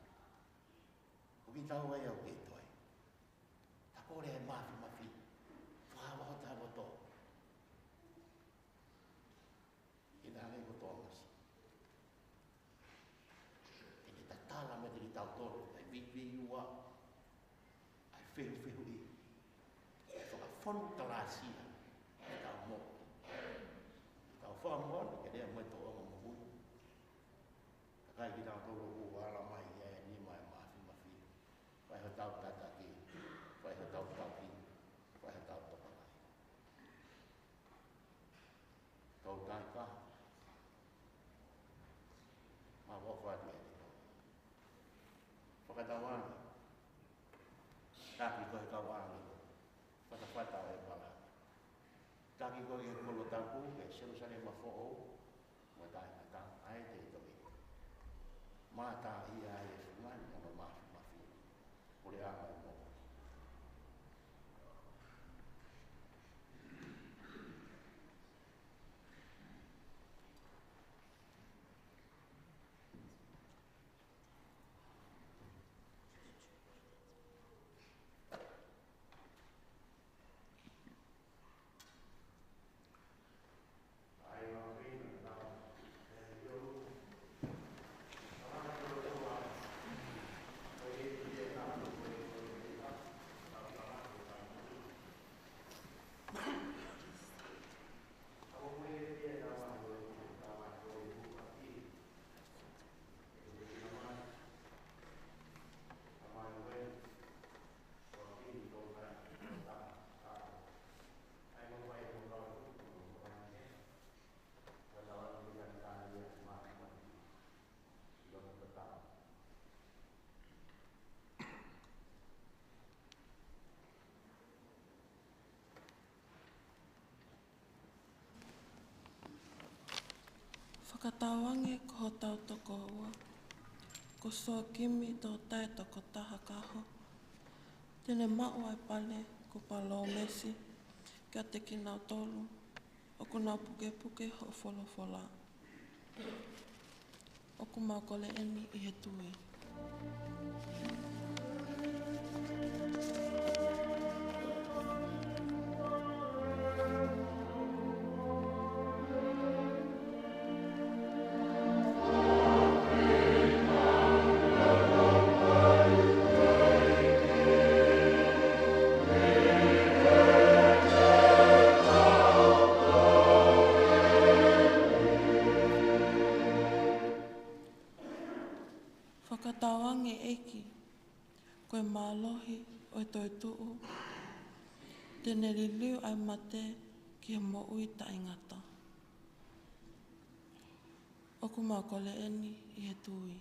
ʻOku kei tau ai au ke toe. Ta kole e Māfimafi. Fakavaho ta loto. Ke ta hangē ko Tōmasi. Ke ne tatala meiate kitautolu, ʻa e vivili ua, ʻa e fehufehuʻi, ʻa e fakafonu kalāsia, ʻa e tau moʻui. Tau fakamoʻoni, ke lea mo e tōʻonga moʻui. Kakai kitautolu ʻoku ala mai ʻi he nima ʻo e Māfimafi. Fai hotau tataki, fai hotau taki, fai hotau tokanga. Tau taika, ma wau fatu e. Fakatauange, taki ko e kau ange, fatafata e pala. Taki ko e kolo tapu, ke Selusalema foʻou, mo taʻengata, ʻa e te toki. Mata ia e fungani, mo Māfimafi. Ko e anga e moʻui. Fakatauange ko hotau tokoua, ko Soakimi Totae Tokotaha Kaho, te ne maʻu ʻa e pale kuo palōmesi kiate kinautolu ʻoku nau pukepuke hoʻo folofola. ʻOku mau kole eni ʻi he tui. Fakatauange ʻEiki, ko e mālohi ʻo e toetuʻu, te ne liliu ʻa e mate ki he moʻui taʻengata. ʻOku mau kole eni ʻi he tui.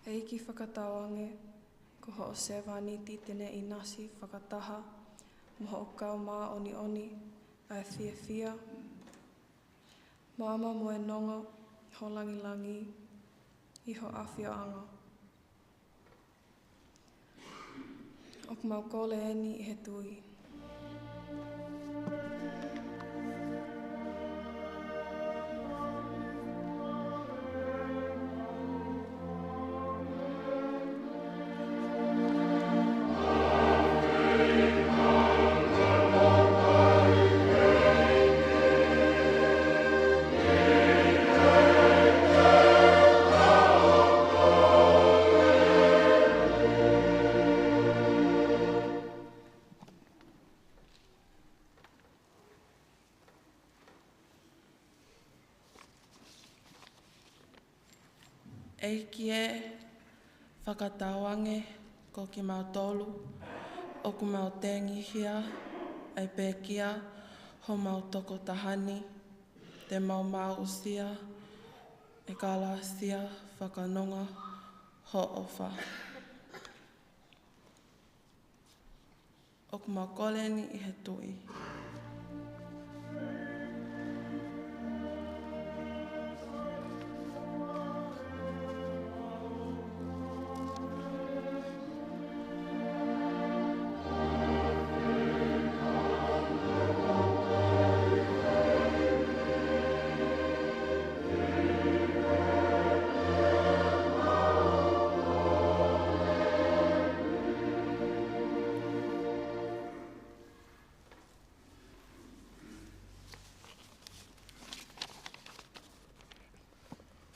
ʻEiki, fakatauange ko hoʻo sevāniti te ne ʻinasi fakataha mo hoʻo kau māʻoniʻoni ʻa e fiefia, maama mo e nonga ho langilangi ʻi ho ʻafioʻanga. ʻOku mau kole eni ʻi he tui. ʻEiki ē, fakatauange ko kimautolu ʻoku mau tengihia ʻa e pekia homau tokotaha ni, te mau maʻusia e kalāsia fakanonga ho ʻofa. ʻOku mau kole eni ʻi he tui.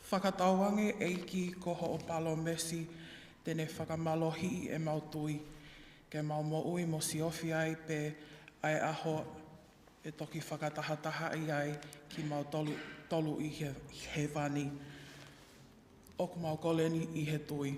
Fakatauange ʻEiki ko hoʻo palōmesi te ne fakamālohiʻi ʻemau tui, ke mau moʻui mo siofi ai pē ʻa e ʻaho ʻe toki fakatahatahaʻi ai kimautolu, tolu ʻi he, hēvani. ʻOku mau kole eni ʻi he tui.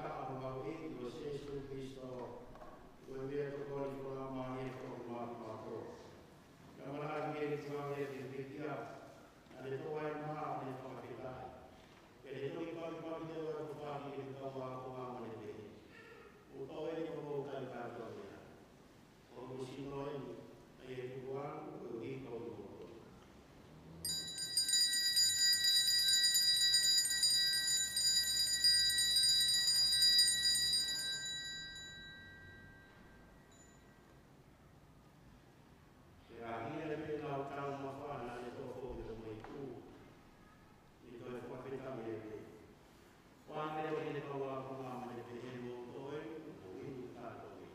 ʻa homau ʻEiki ko Sīsū Kalaisi, ko e meʻatokoni fakalangi ʻa e ʻOtua maʻa kimautolu. Kae ʻumaʻā ʻa e ngaahi fāmili ʻa e pekia, ʻa e toa ʻe maʻu ʻa e fakafetaʻi. Pea ʻe toki pakipaki atu ʻa e tufaki ʻi he kau ākonga ʻo e ʻEiki. ʻOku tau ʻi he ʻoku tau kātoa meʻa. ʻOku sino eni, ʻa ia ʻoku ʻalu, ʻoku ʻi kau ʻi moto. Pea hili pē ʻenau tau mafana ʻe tō foki mo e kū. ʻI ko e fakafetaʻi ʻa e ʻEiki. Kuo ne ʻomi ʻene kau ākonga maʻa e pehē mo toe, mo inu kātoa.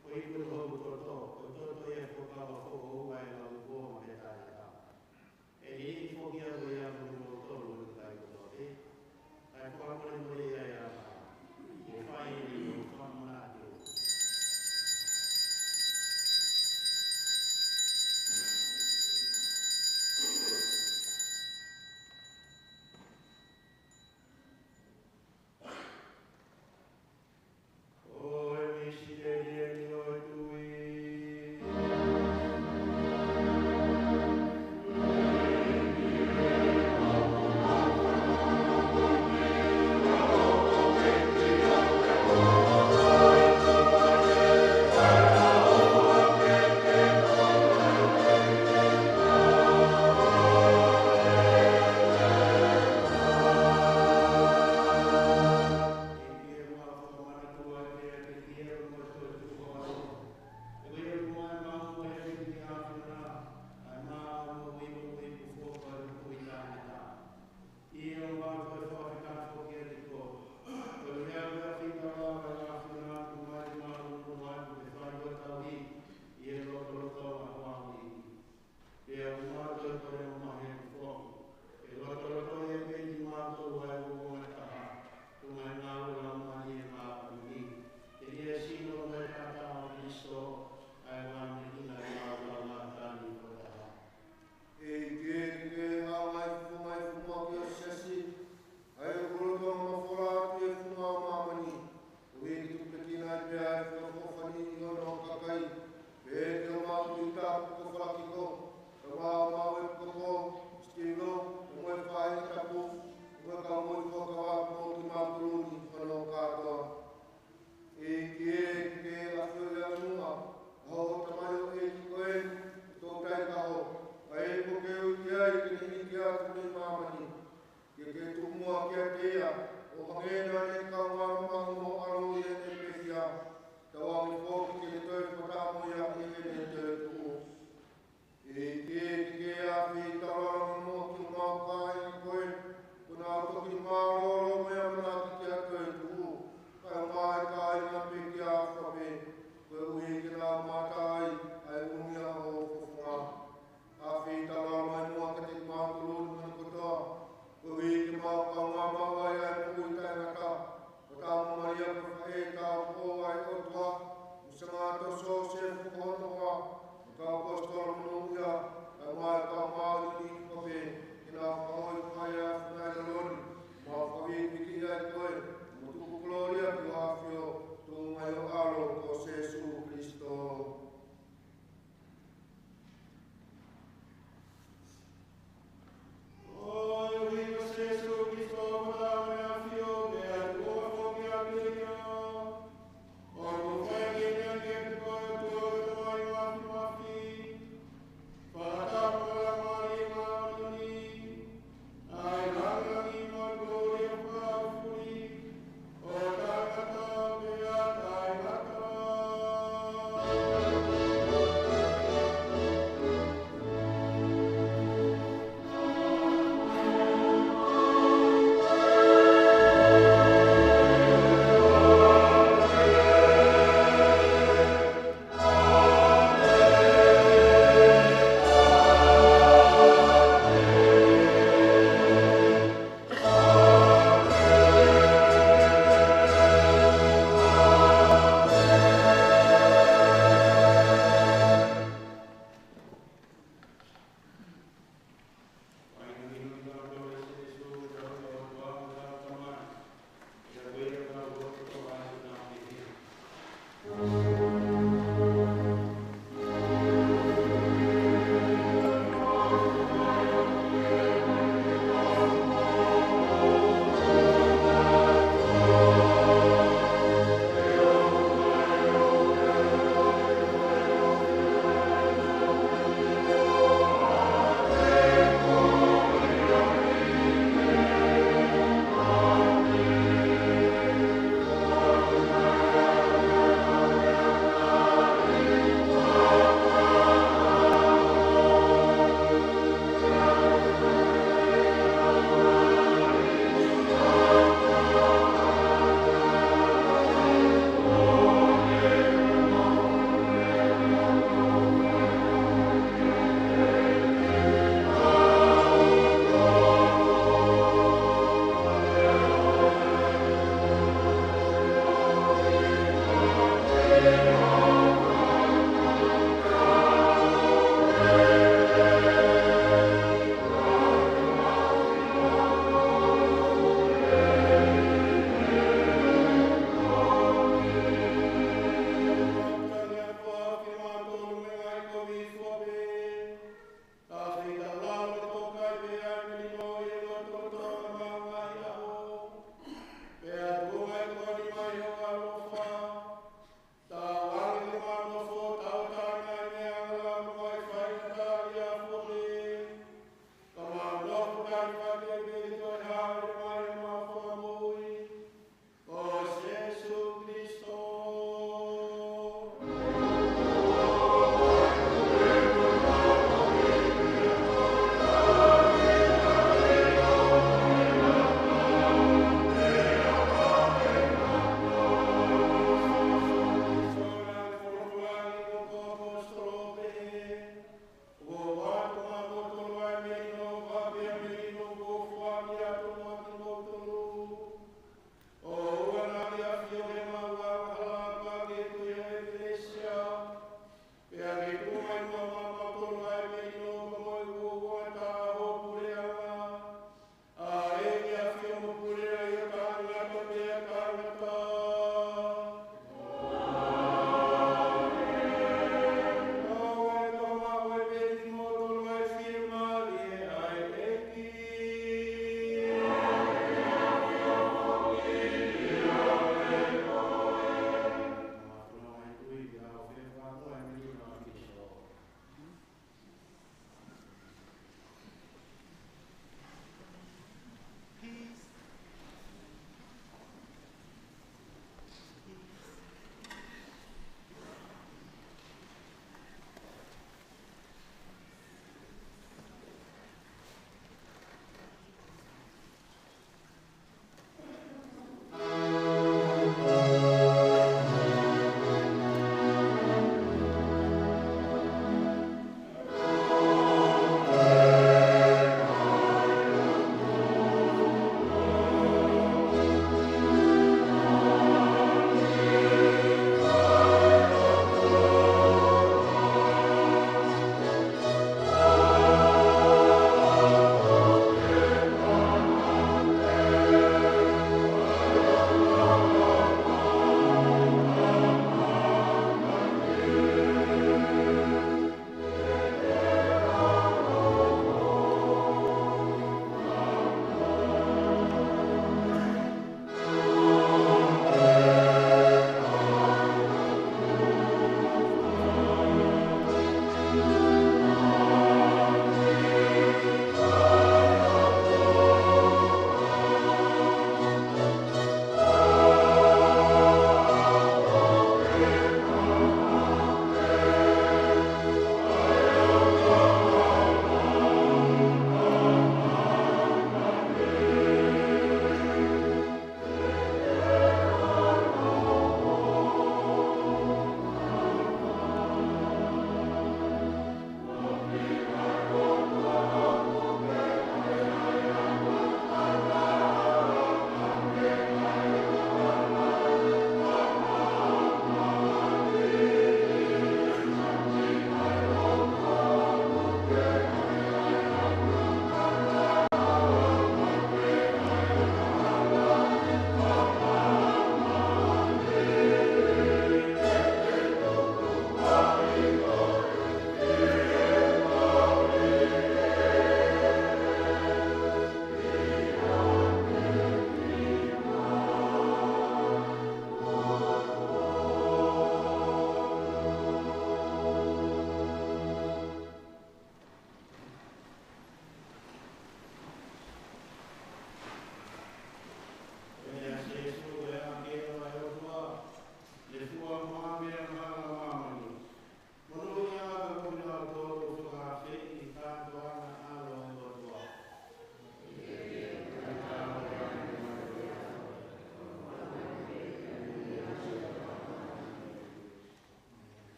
Ko e ipu ʻo hoku toto, ko e toto ia ʻo e fuakava foʻou ʻa e lau kuo ma peta ata. ʻE ʻi foki ʻa ko ia mo moutolu ʻi he kai kotoa pē. Kae fakamolemole ia ʻe au. Mo fai ʻeni mo fakamanatu. ʻO e misiteli ʻeni ʻo e tui. ʻIo, ʻoku mau toe fakafetaʻi foki atu. Ko e meʻa ʻoku fai ʻe he ʻAfiona ʻoku mau mālōlō atu ke fai ʻo tauhi ʻi he lotolotonga ʻo e ʻEiki. Pea ʻoku mau toe kole ʻo mahe atu foki. Ke lotoloto ʻe he ʻEiki kimautolu ʻa e ongo taha. Tuʻunga ʻi he ngāue ʻa e Laumālie Māʻoniʻoni. Ke ʻi he sino mo e taʻataʻa ʻo Kalaisi, ʻa e vānanga ʻi he ngaahi ʻaho ʻo e taʻataʻa ni ko e taha. ʻEiki, ke ke hanga ʻo fufū mai e funga ʻo e siasi, ʻa ia ʻoku lolotonga mafola atu ʻi he funga ʻo māmani. Koeʻuhi ke tuku pē ki ai pē ʻa e feʻofoʻofani ʻi hono kakai. Pea ke ʻomai ʻa e tui tapu ko Falakiko, ko e maʻu ʻa e koko, Sitino, mo e faʻahinga tapu, mo e kau moʻui fuakava, mo kimautolu ni hono kātoa. ʻEiki, ke ke ʻafio ʻi ʻapimuʻa, ʻa hoʻo tamaioʻeiki ko eni, ʻo e taʻu taha, ʻa ia kuo ke ui ki ai ke ne hiki atu mei māmani. Ke ke tuku muʻa kiate ia, ʻo hangē naʻa ne kaungā mamahi mo ʻAlo ʻi heʻene pekia, tauange foki ke ne toe fakataha mo ia ʻi heʻene toetuʻu. ʻEiki, ke ke ʻafio ʻi taulalo mo kimautolu kāinga ko ē, kuo nau toki mālōlō mo ʻamanaki ki he toetuʻu, kae ʻumaʻā ʻa e kāinga pekia ʻa Fapē, koeʻuhi ke nau mamata ai ʻa e ʻuhinga ʻo hoʻo fofonga. ʻAfio ʻi taulalo mai muʻa kiate kimautolu ni kotoa, koeʻuhi ke mau kaungā maʻu ai ʻa e moʻui taʻengata, ʻo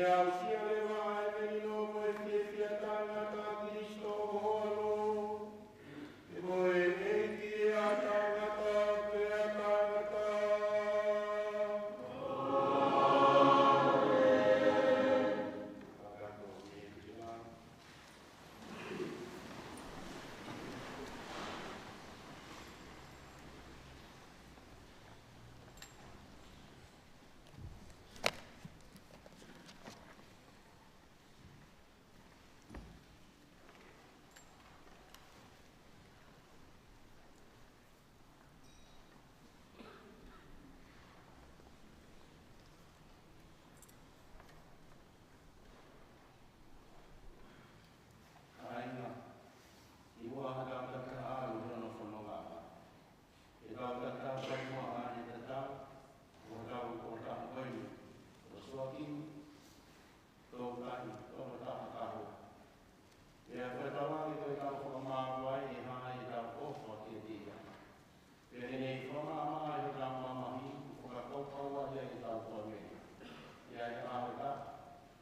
Aʻusia leva ʻa e melino mo e fiefia taʻengata ʻa Kalaisi ʻo ho ʻAlo, ko e ʻEiki ʻa taʻengata pea taʻengata. Kāinga, ʻi muʻa ha tangata ʻalu ʻi hono fononga, ʻe tau tatau pē muʻa ʻa ʻene tatau, ʻo tau ko tau koeni, ʻo Soakimi, Toketā, Toketā Kaho. Pea ko e tauange ko ʻetau fakamālō ai ʻi he ʻetau ʻofa kiate ia. Pea ke ne fakamaʻamaʻa ʻi hotau mamahi, fakakaukau ai ʻetau kuonga. ʻI he ʻaho ni,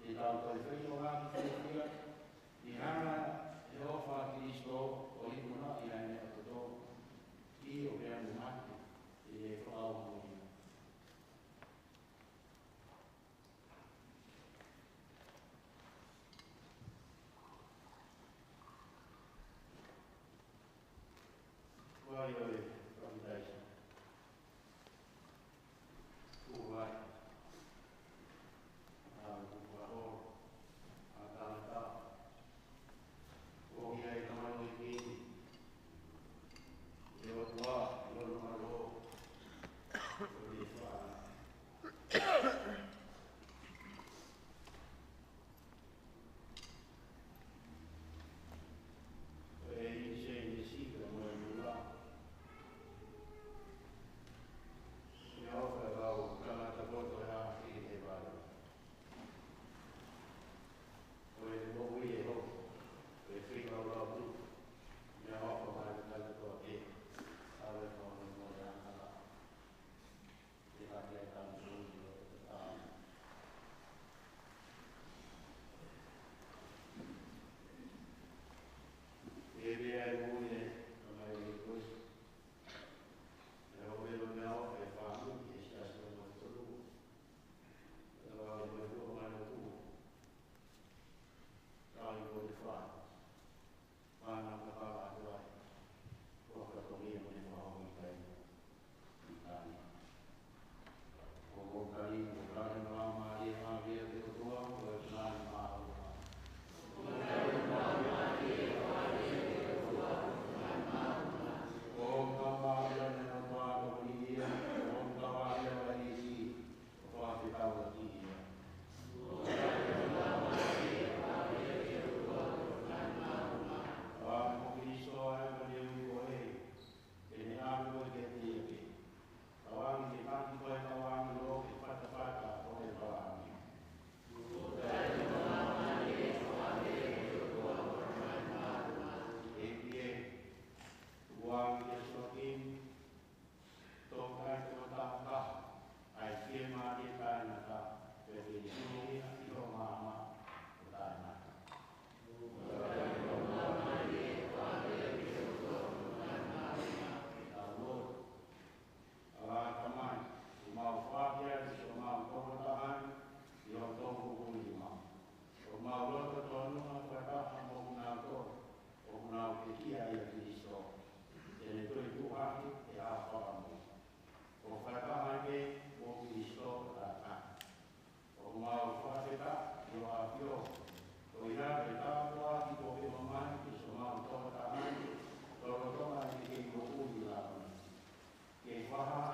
ʻi heʻetau toe feʻiloaki fiefia, ʻi he hanga ʻe he ʻofa ʻa Kalaisi ʻo ikunaʻi ʻa e meʻa kotoa, ʻio pea mo mate, ʻi he fakaʻaonga. Ko ia ʻoe, Kapitaisi. Kuo vai. ʻA, kuo vai. ʻA, tangata. ʻOku ʻi ai e tamaioʻeiki ni. ʻE ʻOtua, ʻi hono ʻAlo. ʻO ne fa. Ko e ʻinisēnesi ka mo e mula. ʻIo, ka kau tangata poto ʻe hā ki he vale. Ko e moʻui ʻe hoko, ko e fika ʻo lau tu. ʻIo, ka mai tangata poto ʻe. ʻAve ka mo e mula. Pana ka pala atu ai. Ko ka tongi mo ne whao i kai. I kai. Ko ko kai, ko kai na wā mā e hā vea te o tua, ko e nā ni mā o tua. Ko ka mā ia ne o tua ko ni ia, ko ka wā ia wa isi. Ko e fakafetaʻi ki he ʻEiki. Tauange ko Kalaisi ʻa e mani ui ko e, ke ne ʻave koe kiate ia pē. Tauange ke taki koe tauange lo ke fatafata ko e tauange. ʻEiki ē, tauange kia Soakimi, Toketā Toketā, ʻa e fiemālie taʻengata, pea ke ne ʻilo ia ʻi ho maama ʻo taʻengata. Tau lotu. ʻAlā Tamai, ʻoku mau fakaʻamu ki homau tokotaha ni, ʻi ho toʻukupu nima. ʻOku mau loto tonu ʻa e fakataha mo kinautolu ʻoku nau pekia ʻia Kalaisi, ke ne toe tuʻu hake ʻi he ʻaho fakamoʻui. ʻOku fakataha pē mo Kalaisi ʻo taʻengata. ʻOku mau fakafetaʻi ʻi ho ʻAfio, ko ia ke tāpuaki koe ʻi māmani ki homau tokotaha ni, lolotonga ʻene kei moʻui ʻi lalo ni. Ke fakahā